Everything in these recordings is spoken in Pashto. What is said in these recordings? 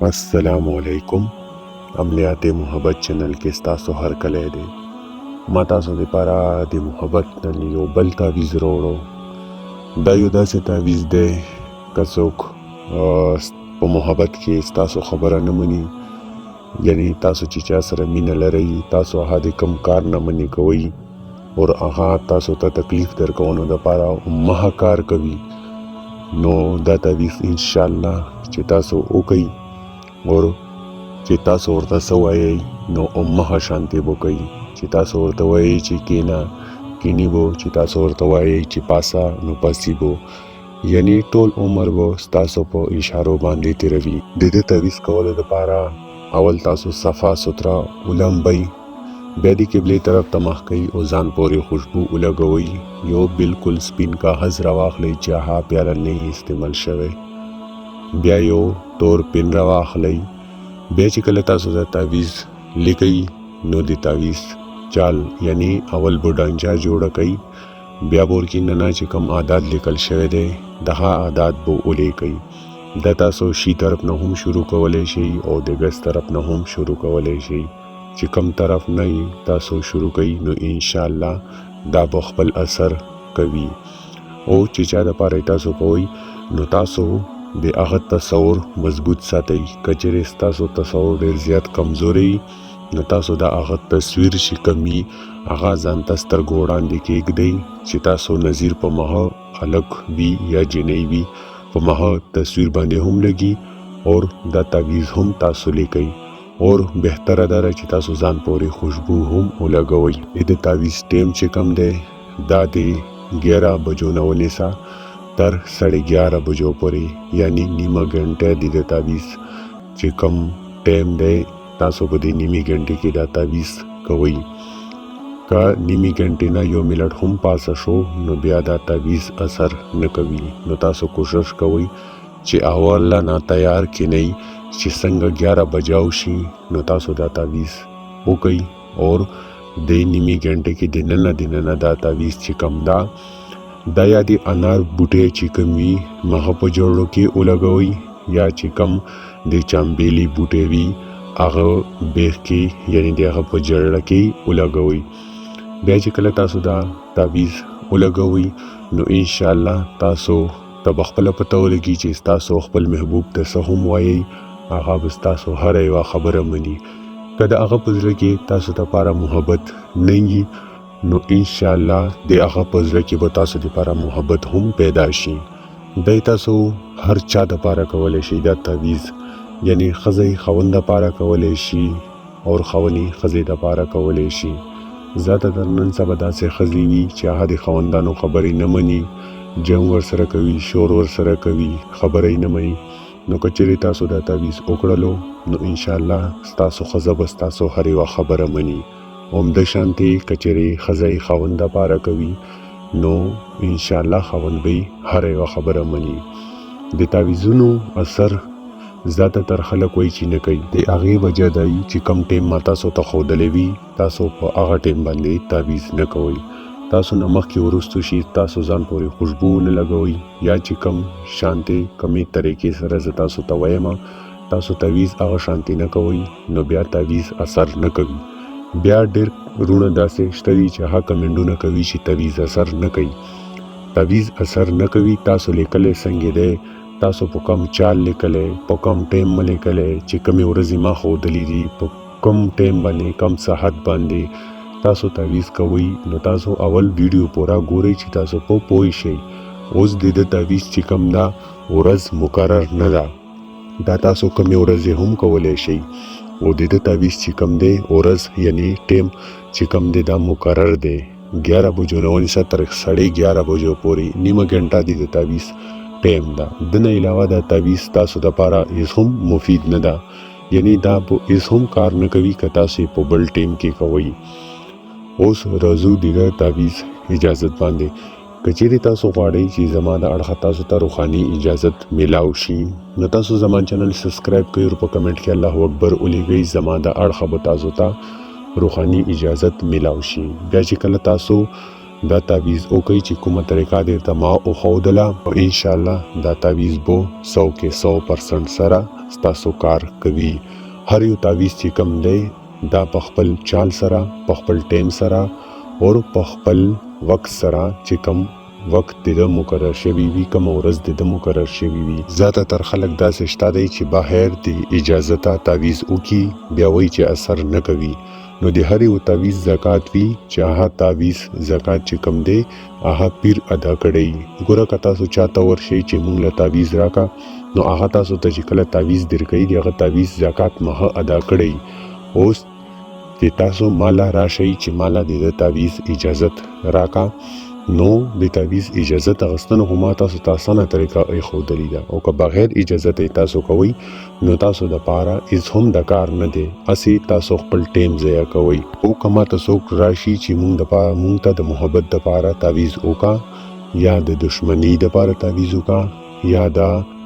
السلام علیکم عملیات محبت چینل کې ستاسو هرکلی دی. ما تاسو دپاره د محبت نن یو بل تعویذ راوړو. دا یو داسې تعویذ دی که څوک په محبت کې ستاسو خبره نه مني، یعنی تاسو چې چا سره مینه لرئ، تاسو هغه د کوم کار نه منې کوئ او هغه تاسو ته تکلیف درکولو دپاره مه کار کوي، نو دا تعویذ انشاءالله چې تاسو وکئ او چې تاسو ورته څه وایئ نو همغه شانتې به کوي. چې تاسو ورته وایئ چې کینه کینی به، چې تاسو ورته وایئ چې پاسه نو پاڅي به، یعنی ټول عمر به ستاسو په اشارو باندې تېروي. د دې تعویذ کولو دپاره اول تاسو صفا سوتره ولمبئ، بیا د قبلې طرف ته مخ کوئ او ځان پورې خوشبو ولګوئ. یو بالکل سپین کاغذ راواخلئ چې هغه پیاله نه استعمال شوی، بیا یو تور پین راواخلئ. بیا چې کله تاسو دا تعویذ لیکئ نو د تعویذ چال یعنی اول به ډانچه جوړه کړئ، بیا به ورکې ننه چې کوم اعداد لیکل شوی دی دغه اعداد به ولیکئ. دا تاسو شي طرف نه هم شروع کولی شئ او د ګس طرف نه هم شروع کولی شئ. چې کوم طرف نه تاسو شروع کوئ نو انشاءالله دا به خپل اثر کوي. او چې چا دپاره تاسو کوئ نو تاسو د هغه تصور مضبوط ساتئ. که چېرې ستاسو تصور ډېر زیات کمزوری نو تاسو د هغه تصویر چې کوم وي هغه ځان ته سترګو وړاندې کېږدئ چې تاسو نظیر په مخه هلک وي یا جینۍ وي په مخه تصویر باندې هم لګي او دا تعویذ هم تاسو لیکئ. اور بهتره دا ده چې تاسو ځان پورې خوشبو هم ولګوئ. د تعویذ ټایم چې کوم دی دا د 11 بجو نه ونیسه تر 11:30 بجو پورې، یعنی نیمه ګنټه د تعویذ چې کوم ټایم دی تاسو په دې نیمې ګنټې کې دا تعویذ کوئ. که نیمې ګنټې نه یو منټ هم پاسه شو نو بیا دا تعویذ اثر نه کوي. نو تاسو کوشش کوئ چې اوله نه تیار کینئ چې څنګه 11 بجاو شي نو تاسو دا تعویذ وکئ اور دې نیمې ګنټې کې دننه دننه دا تعویذ چې کوم ده دا یا د انار بوټی چې کوم وي مغه په جوړو کې ولګوئ، یا چې کوم د چامبیلي بوټی وي هغه بیخ کې یعنی د هغه په جرړه کې ولګوئ. بیا چې کله تاسو دا تعویذ ولګوئ نو انشاءالله تاسو ته به خپله پته ولګي چې ستاسو خپل محبوب ته څه هم وایئ هغه به ستاسو هره یوه خبره مني. که د هغه په زړه کې تاسو دپاره محبت نه وي نو انشاءالله د هغه په زړه کې به تاسو دپاره محبت هم پیدا شي. دی تاسو هر چا دپاره کولی شئ دا تعویذ، یعنی ښځه یې خاوند دپاره کولی شي او خاوند یې ښځې دپاره کولی شي. زیاته تر نن سبا داسې ښځې وي چې هغه د خاوندانو خبرې نه مني، جنګ ورسره کوي، شور ورسره کوي، خبره یې نه مني. نو که چېرې تاسو دا تعویذ وکړلو نو انشاءالله ستاسو ښځه به ستاسو هر یوه خبره مني. همده شانتې که چېرې ښځه یې خاوند دپاره کوي نو انشاءالله خاوند به یې هره یوه خبره مني. د تعویذونو اثر زیاته تر خلک وایي چې نه کوي، د هغې وجه دا وي چې کوم ټایم ما تاسو ته ښودلی وي تاسو په هغه ټایم باندې تعویذ نه کوئ. تاسو نه مخکې وروستو شي تاسو ځان پورې خوشبو نه لګوئ، یا چې کوم شانتې کومې طریقې سره زه تاسو ته وایم تاسو تعویذ هغه شانتې نه کوئ نو بیا تعویذ اثر نه کوي. بیا ډېر وروڼه داسې شته دي چې هغه کمنټونه کوي چې تعویذ اثر نه کوي. تعویذ اثر نه کوي تاسو لیکلی څنګه دی، تاسو په کوم چال لیکلی، په کوم ټایم مو لیکلی، چې کومې ورځې ما ښودلې دي، په کوم ټایم باندې کوم ساعت باندې تاسو تعویذ کوئ. نو تاسو اول ویډیو پوره ګورئ چې تاسو په پوه شئ. اوس د ده تعویذ چې کوم ده ورځ مقرر نه ده، دا تاسو کومې ورځې هم کولی شئ. او د ده تعویذ چې کوم دی ورځ یعنی ټایم چې کوم دی دا مقرر دی، 11 بجو نه ونیسه تر 11:30 بجو پورې نیمه ګنټه د ده تعویذ ټایم ده. د نه علاوه دا تعویذ تاسو دپاره هېڅ هم مفید نه ده، یعنی دا به هېڅ هم کار نه کوي که تاسو یې په بل ټایم کې کوئ. اوس راځو د ده تعویذ اجازت باندې. که چېرې تاسو غواړئ چې زما د اړخه تاسو ته روحاني اجازت میلاو شي نو تاسو زما چینل سبسکرایب کړئ او په کمنټ کې الله اکبر ولیږئ، زما د اړخه به تاسو ته روحاني اجازت میلاو شي. بیا چې کله تاسو دا تعویذ وکړئ چې کومه طریقه درته ما وښودله، او انشاءالله دا تعویذ به 100 کې 100% سره ستاسو کار کوي. هر یو تعویذ چې کوم دی دا په خپل چال سره، په خپل ټایم سره او په خپل وخت سره چې کوم وخت د ده مقرر شوی وي، کومه ورځ د ده مقرر شوی وي. زیاته تر خلک داسې شته دی چې بغیر د اجازته تعویذ وکړي، بیا وایي چې اثر نه کوي. نو د هر یو تعویذ زکات وي چې هغه تعویذ زکات چې کوم دی هغه پیر ادا کړی. ګوره که تاسو چاته ورشئ چې مونږ له تعویذ راکه، نو هغه تاسو ته چې کله تعویذ درکوي د هغه تعویذ زکات مه ادا کړئ. اوس چې تاسو مالا راشئ چې مالا د ده تعویذ اجازت راکه، نو د تعویذ اجازت اخیستنه خو ما تاسو ته اسانه طریقه ایښودلې ده، او که بغیر اجازت یې تاسو کوئ نو تاسو دپاره هېڅ هم د کار نه دی، هسې تاسو خپل ټایم ضایع کوئ. او که ما ته څوک راشي چې مونږ ته د محبت دپاره تعویذ وکړه، یا د دشمنی دپاره تعویذ وکړه، یا د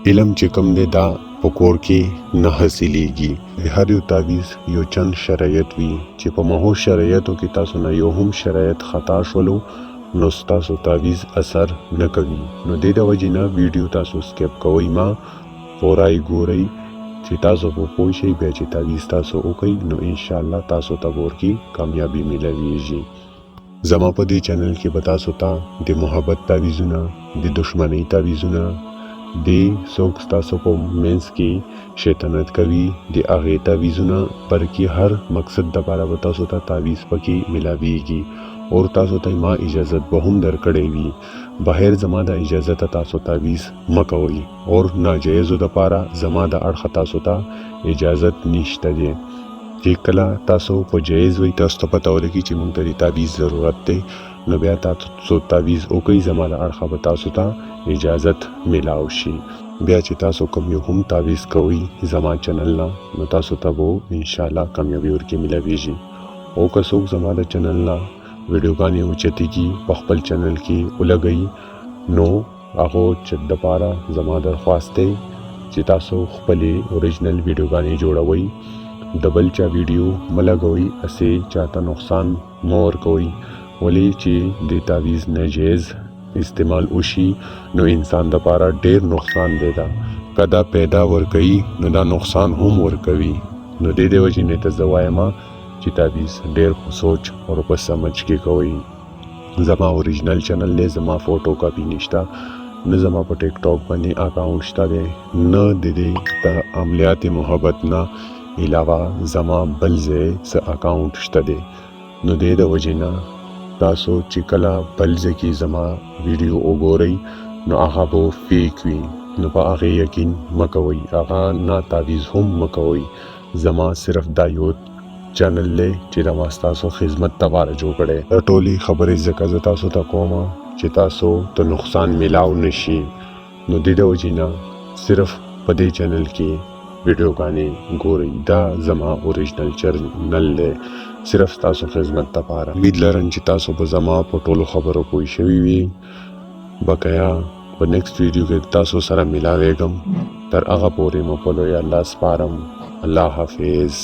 علم چې کوم دی دا په کور کې نه حاصلېږي. د هر یو تعویذ یو چند شرایط وي چې په مهو شرایطو کې تاسو نه یو هم شرایط خطا شولو نو ستاسو تعویذ اثر نه کوي. نو دې د وجې نه ویډیو تاسو سکیپ کوئ ما، پوره یې ګورئ چې تاسو په پوه شئ، بیا چې تعویذ تاسو وکئ نو انشاءالله تاسو ته به ورکې کامیابي میلاویږي. زما په دې چینل کې به تاسو ته د محبت تعویذونه، د دشمنۍ تعویذونه، د څوک ستاسو په منځ کې شیطنت کوي د هغې تعویذونه، بلکې هر مقصد دپاره به تاسو ته تعویذ پکې میلاویږي. اور تاسو ته ما اجازت به هم درکړی وي، بغیر زما د اجازته تاسو تعویذ مه کوئ، اور ناجایزو دپاره زما د اړخه تاسو ته اجازت نشته دی. چې کله تاسو په جایز وئ تاسو ته پته ولګي چې موږ ته د تعویذ ضرورت دی، نو بیا تاسو تعویذ وکئ، زما له اړخه به تاسو ته اجازت میلاو شي. بیا چې تاسو کوم یو هم تعویذ کوئ زما چینل نه، نو تاسو ته به انشاءالله کامیابي ورکې میلاویږي. او که څوک زما د چینل نه ویډیوګانې اوچتېږي په خپل چینل کې ولګوي، نو هغو چې دپاره زما درخواست دی چې تاسو خپلې اوریجنل ویډیوګانې جوړوئ، د بل چا ویډیو مه لګوئ، هسې چاته نقصان مه ورکوئ. ولې چې د تعویذ ناجایز استعمال وشي نو انسان دپاره ډېر نقصان دی. دا که دا پیدا ورکوي نو دا نقصان هم ورکوي. نو دې د وجې نه ته زه وایم چې تعویذ ډېر په سوچ او په سمجھ کې کوئ. زما اوریجنل چینل دی، زما فوټو کاپي نشته، نه زما په ټیک ټاک باندې اکاونټ شته دی، نه د دې د عملیات محبت نه علاوه زما بل ځای څه اکاونټ شته دی. نو دې د وجې نه تاسو چې کله بل ځای کې زما ویډیو وګورئ نو هغه به فیک وي، نو په هغې یقین مه کوئ، هغه نه تعویذ هم مه کوئ. زما صرف دا یو چینل دی چې دا ما ستاسو خدمت دپاره جوړ کړی. دا ټولې خبرې ځکه زه تاسو ته کوم چې تاسو ته نقصان میلاو نه شي. نو دې د وجې نه صرف په دې چینل کې ویډیوګانې ګورئ، دا زما اوریجنل چینل دی صرف ستاسو خدمت دپاره. امید لرم چې تاسو به زما په ټولو خبرو پوه شوي وي. بقایا په نیکسټ ویډیو کې تاسو سره میلاویږم. تر هغه پورې مو په لوی الله سپارم. الله حافظ.